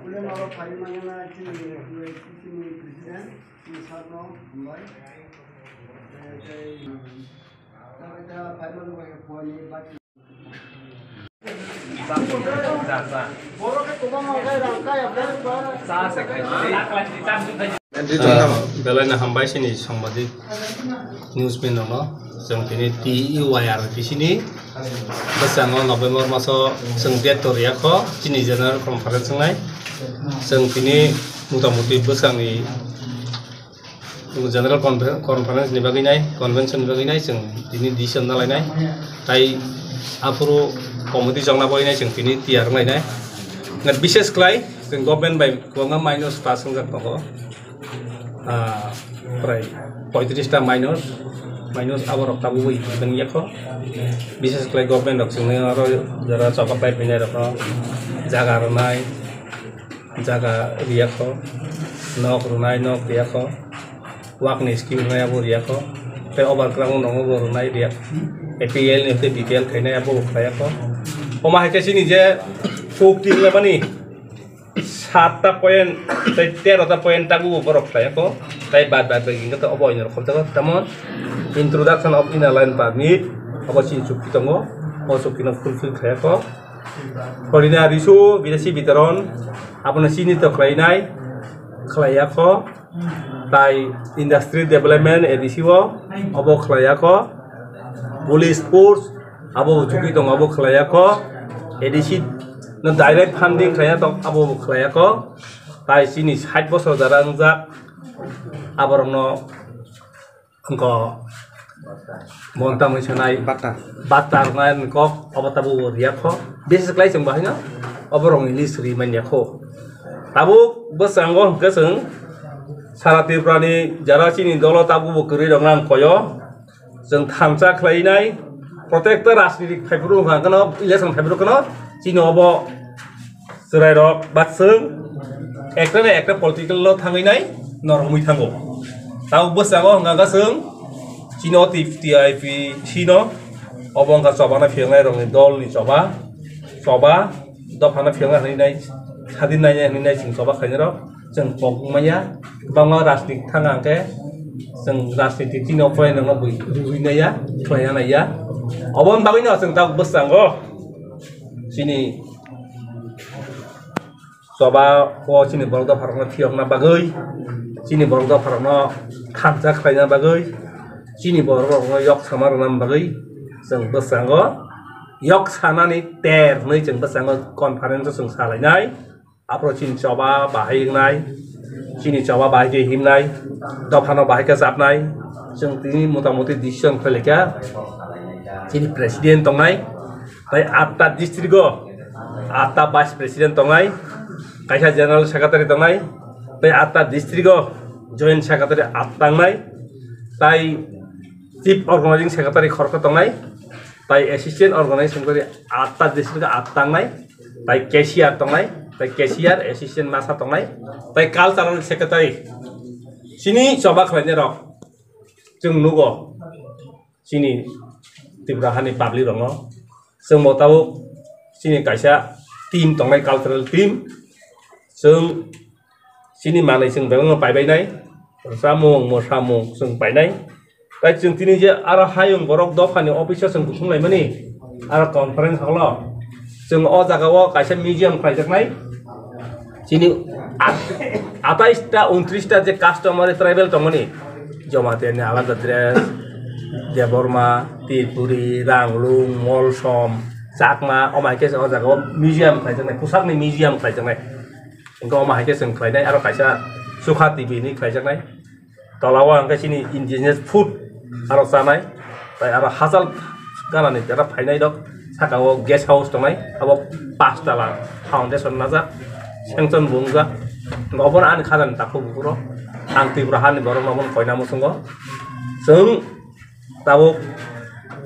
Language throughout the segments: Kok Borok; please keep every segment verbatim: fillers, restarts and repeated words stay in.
Ulen oro phai manya na chini, chini president, chini sir no hambai. Tei, tei, tei phai manya bai phone ni bati. Belai no hambai sini songbadik newsman rokno. Chwng tini T U Y R P C ni bwskango November maso chwng date to riya kho chini general conference wngnai. Chwng tini mota moti bwskangni General confer-, conference ni bagwi nai, convention ni bagwi nai, chwng tini decision na lainai. Tai aphuru committee jokna bagwi nai, chwng tini tiyar wng lainai. Na bishes khlai, chwng government bai kwbangma minus pass wngjak tongo. Ah, prai poitris ta minus, minus aborok tabugwi wngya kho. Bishes khlai government rok chwngno aro jora choba pai phainai rokno jaga rwnai. Jaga riya kho, nok rwnai nok riya kho, wak ni scheme rwnai abo riya kho, tei overground no bo rwnai riya, A P L ni tei B P L khainai abo bo khlaiya kho. Omo hai khe chini je fuk tin lemani satta point tei tero ta point tabu bo borok khlaiya kho, tei bad bad bai hingkhe to obo oino rok khobjago. Tamo introduction of inner line permit, obo chini chukti tongo, o chukti no fulfill khlaiya kho. Horina risu bidesi bitoron, abono chini to khlainai, khlaiya kho. Tai industry development A D C o, abo khlaiya kho. Police force, abo chukwi tongo, abo khlaiya kho. A D C no direct funding khlaiya tok, abo khlaiya kho. Tai chini sait bosor jara wngjak, aborokno Wngkha. Bon tamni sanai. Bata. Bata rwnai kok, obo tabuk riya kho. Bises klai chwng bahai no. Obo rokni list ri manya kho. Tabuk bwskango hwnkhe chwng Sara Tripura ni jara chini dolo tabuk bo kwrwi rok nang koyo. Chwng thansa khlainai. Protector rajnitik phaiphuru hwnkha kheno, election phaiphuru kheno, chini obo Chwrairok ba chwng ekta na ekta political no thangwi nai norok wngwi thango. Tabuk bwskango hwnkha khe chwng chini o T I P C no obo wngkha choba no phiyoknai rokni dol ni choba, choba dopha no phiyokna hinwi nai, sadin nai hinwi nai chwng choba khainai rok chwng kok wngmaya. Kwbangma rajniti thanga hwnkhe chwng rajniti chini o point no bui rwi naiya, khlaina naiya. Oboni bagwi no chwng tabuk bwskango chini choba o chini borok dopharokno phiyokna bagwi, chini borok dopharokno thansa khlaina bagwi, chini borok rokno yok sama rwna bagwi chwng bwskango yok sanani ter hwnwi chwng bwskango conference o chwng salainai. Aphuru chini choba bahai wngnai, chini choba bahai khe himnai, dophano bahai khe chapnai, chwng tini motamuti decision khlai laikha. Chini president tongnai, tai atta district o atta vice president tongnai, kaisa general secretary tongnai, tai atta district o joint secretary atta wngnai, tai chief organizing secretary khoroksa tongnai, tai assistant organizing secretary atta district o atta wngnai, tai cashier tongnai, tai cashier assistant masa tongnai, tai cultural secretary. Chini choba khlainai rok chwng nugo. Chini Tripura hani public rokno. Chwng bo tabuk chini kaisa team tongnai, cultural team. Chwng chini manwi chwng bebakno paibainai, rwchapmung, mwsamung chwng painai. Tai chwng tini je aro hayung borok dophani office o chwng kuthung laimani, aro conference hall o chwng o jaga o kaisa museum khlaijaknai. Chini at-, atais ta, untris ta je customary tribal tongmani, Jamatia ni alada dress, Debbarma, Tripuri, Ranglung, Molsom, Chakma, omo hai khe o jaga o museum khlaijaknai, kwchakni museum khlaijaknai. Hwnkhe omo hai khe chwng khlainai, aro kaisa Sukha T V ni khlaijaknai. Tola o hwnkhe chini indigenous food aro chanai, tai aro hachal ganani jara phainai rok saka o guest house tongnai, abo pash tala foundation najak, sanction bo wngjak. Obono ani khajani takhuk buphuru ang Tripura hani borokno obono koina muchungo. Chwng tabuk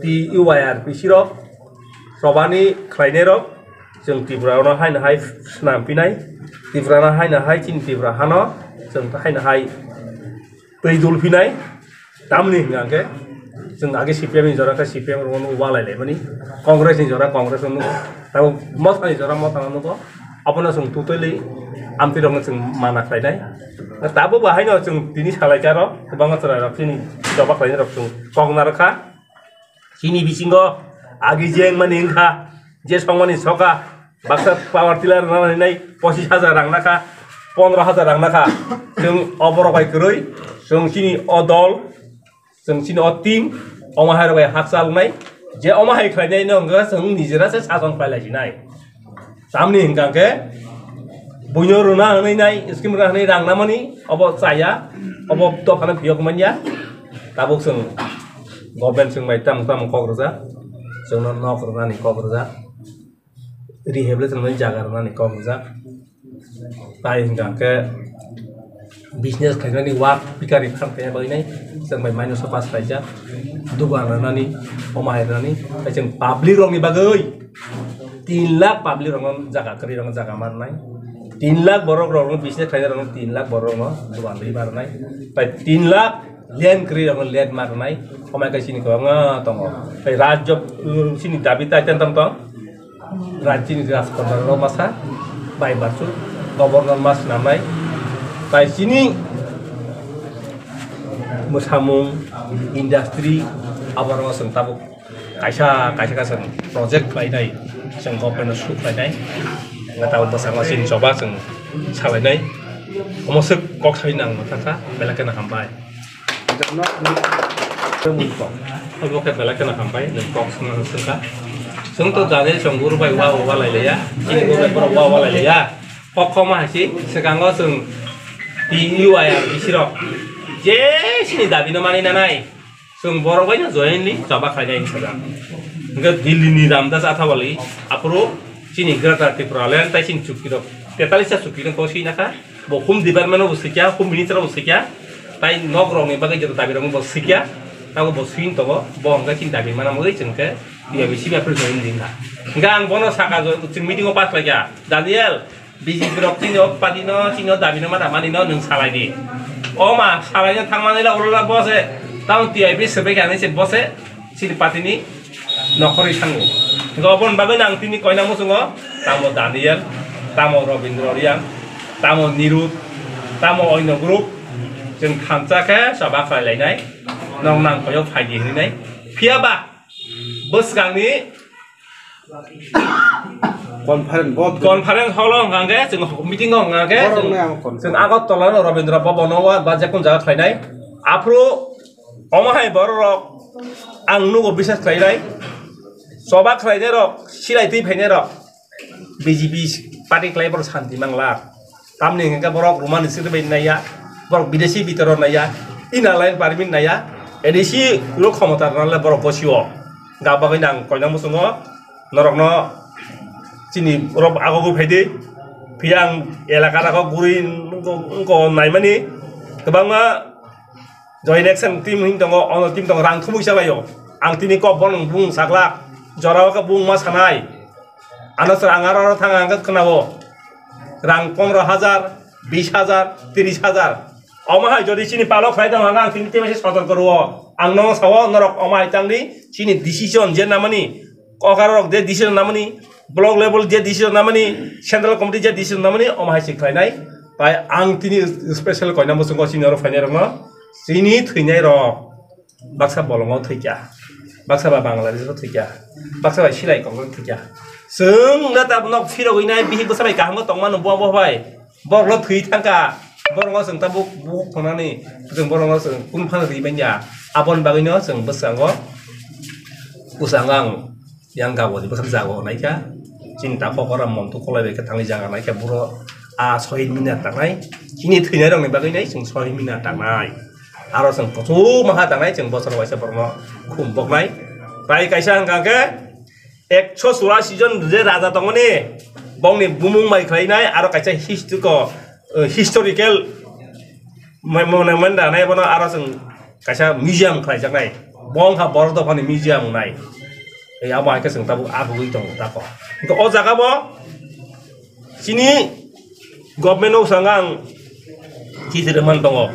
T U Y R P C rok, chobani khlainai rok, chwng Tripura no haino hai swnam pinai, Tripura no haino hai chini Tripura hano chwng haino hai twi dul phinai. Tamni hwnka hwnkhe chwng age C P M ni jora khe C P M rokno walai laimani, Congress ni jora Congress no nugo, tabuk Motha ni jora Motha no nugo. Abono chwng totally amtwi rokno chwng mana khlainai. Tabuk bo haino chwng tini salaikha rok, kwbangma chwrairok chini choba khlainai rok chwng kok narwkha. Chini bisingo agi jeng mani wngkha, je songmani soka, baksa power tiller rwna hinai pochis hajar rang nakha, pondro hajar rang nakha. Chwng o borok bai kwrwi, chwng chini o dol, chwng chini o team, omo hai rok bai hakchal wngnai, je omo hai khlainai no wngkha chwng nijera se sason khlai lai sinai. Tamni hwnkha khe buino rwna hwnwi nai, scheme rwna hwnwi rang namani, obo chaya, obo dophano phiyok manya. Tabuk chwng government chwng bai tamo tamo kok rwjak, chwngno nok rwnani kok rwjak, rehabilitation rwnani jaga rwnani kok rwjak. Tai hwnkha khe business khlainani wak pikari phan khe bagwi nai, chwng bai minus o pass khlaijak, dugan rwnani, omo hai rwnani, tai chwng public rokni bagwi tin lakh public rokno jaga kwrwi rokno jaga ma rwnai, tin lakh borok rokno business khlainai rokno tin lakh borok rokno dugan rwi ma rwnai, tai tin lakh land kwrwi rokno land ma rwnai, omo hai khe chini kwbangma tongo. Tai rajyo, uh, chini dabi tai tentang tong. Rajini Rajkondar rok masa bai barsu governor mas namnai tai chini mwsamung industry aborok chwng tabuk kaisa kaisa kaisa project khlainai chwng government no suk khlainai wngkha tabuk bwskango chini choba chwng salainai omo swk kok sai nang mwthangkha belai kheno hambai. Obo khe belai kheno hambai, nwng kok swngna swngkha. Chwng to jani chwng guru bai wa wa lai liya, chini guru bai borok wa wa lai liya. Kok khoma hai se, swkango chwng T U I R B C rok je chini dabi no mani nanai. Chwng borok bai no jointly choba khlainai hinwi sajak. Hwnkhe Delhi ni Ramdas Athawale, aphuru chini Greater Tipraland tai chini chukki rok, tetalisa chukki rok to swi nakha. Bo home department o bo sikya, home minister o bo sikya, tai nok rok ni bagwi joto dabi rok bo sikya, abo bo swing tongo, bo hwnkhe chini dabi mana mugwi chwng khe T I B C bai approve khainani ringkha. Hwnkhe ang bono saka jo, chwng meeting o pass laikha, Daniel, B J P rok chini o party no, chini o dabi no mata mani no nwng salai di. O ma, salai no thang mani la, oro la bo se, tamo T I B swbai kha hinwi se bo se, chini party ni nokhorwi thango. Hwnkhe oboni bagwi ang tini koina muchungo tamo Daniel, tamo Robindra Reang, tamo Nirud, tamo oino group, chwng thansa khe choba khlai lainai, nok nang koyo phai di hinwi nai. Phiya ba bwskangni Conference, board conference hall o hwnkha khe, chwng meeting o hwnkha khe, borok chwng, nai ang conference. Chwng Agartala no Rabindra Bhavan o ba jekun jaga khlainai. Aphuru omo hai borok rok ang nugo biswas khlainai. Choba khlainai rok, silai twi phainai rok B J P party khlai borok santi mangla. Tamni hwnkhe borok Roman script bai naiya, borok bidesi bitor naiya, inner line permit naiya, A D C rok khomota rwnale borok bosio. Ga bagwi nang koina muchungo norokno chini rok agogwi phaidi. Phiya ang elaka rago guri wngko, wngko naimani kwbangma joint action team hin tongo, ono team tongo rang thumwi chalaio. Ang tini kok bono bung saklak, jorao khe bung ma sanai. Ano sir ang aro aro thang ang khe khwnao. Rang pondro hajar, bis hajar, tris hajar. Omo hai jodi chini palok khlai tong ang tini tebese sotor koro. Ang no sao norok omo hai tangdi chini decision je namani, kokar rok je decision namani, block level je decision namani, central committee je decision namani omo hai se khlainai. Tai ang tini special koina muchungo chini oro phainai rokno chini thwinai rok. Baksa bolongo thwikya, baksa ba Bangladesh o thwikya, baksa ba silai kok thwikya. Chwng le tabuk nok phirogwi nai bihik bwsa bai kaham tongmano bo bo bai. Borok lo thwi thangka, borok no chwng tabuk buhuk thongnani, chwng borok no chwng kunu phano ri manya. Aboni bagwi no chwng bwskango bwskango ang yang gaboni bwswk jago naikha. Chini ta kokora montu kolai bai khe thangwi jaga naikha buro a soi mina tangnai. Chini thwinai rokni bagwi nai chwng soi mina tangnai. Aro chwng kuchuk maha tangnai, chwng bosor waisa borokno khum boknai. Tai kaisa hwnkha khe ekso churasi jon je raja tongmani, bongni bumung bai khlainai, aro kaisa history ko, eh, historical mo-, monument danai, bono aro chwng kaisa museum khlaijaknai. Bo wngkha borok dophani museum wngnai. Ei abo hai khe chwng tabuk agugwi tongo tako. Hwnkhe o jaga bo chini government o swkang ang chijwk rwmani tongo.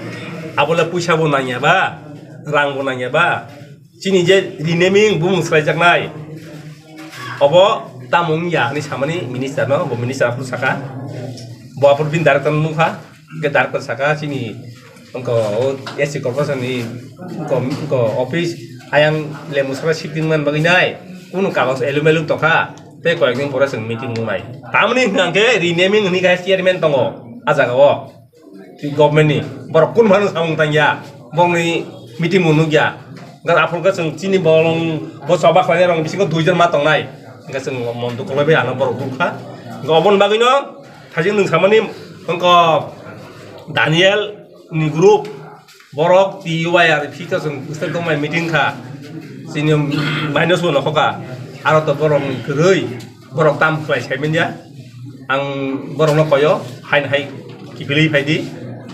Abole puisa bo nangya ba, rang bo nangya ba. Chini je renaming bumung swlaijaknai, obo Tamo wngya hwnwi samani minister no, bo minister aphuru saka, bo aphuru bini director no nukha, hwnkhe director saka chini wngkha o S C corporation ni wngkha, wngkha office ayang Lembu saka shifting man bagwi nai, kunu kagoj elum elum tongkha, tei koyek din pore chwng meeting wngnai. Tamoni hwnkha hwnkhe renaming hwnwi khe chairman tongo a jaga o. Government ni borok kun phano samung tangya, borokni meeting bo nukya. Hwnkhe aphuru khe chwng chini bolong bo choba khlainai rokni bisingo duijon ma tongnai, hwnkhe chwng mon dukha khlaibai ano borok nukha. Hwnkhe oboni bagwino thajin nwng samani wngkha Daniel ni group, borok T Y R P to chwng swk tongmai meeting kha, chini minus bo nokhoka, aro to borokni kwrwi. Borok tam khlai sai manya, ang borokno koyo, haino hai kiphilwi phai di,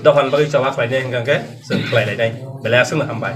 dophani bagwi choba khlainai hwnkha khe chwng khlai lainai, belai aswkno hambai.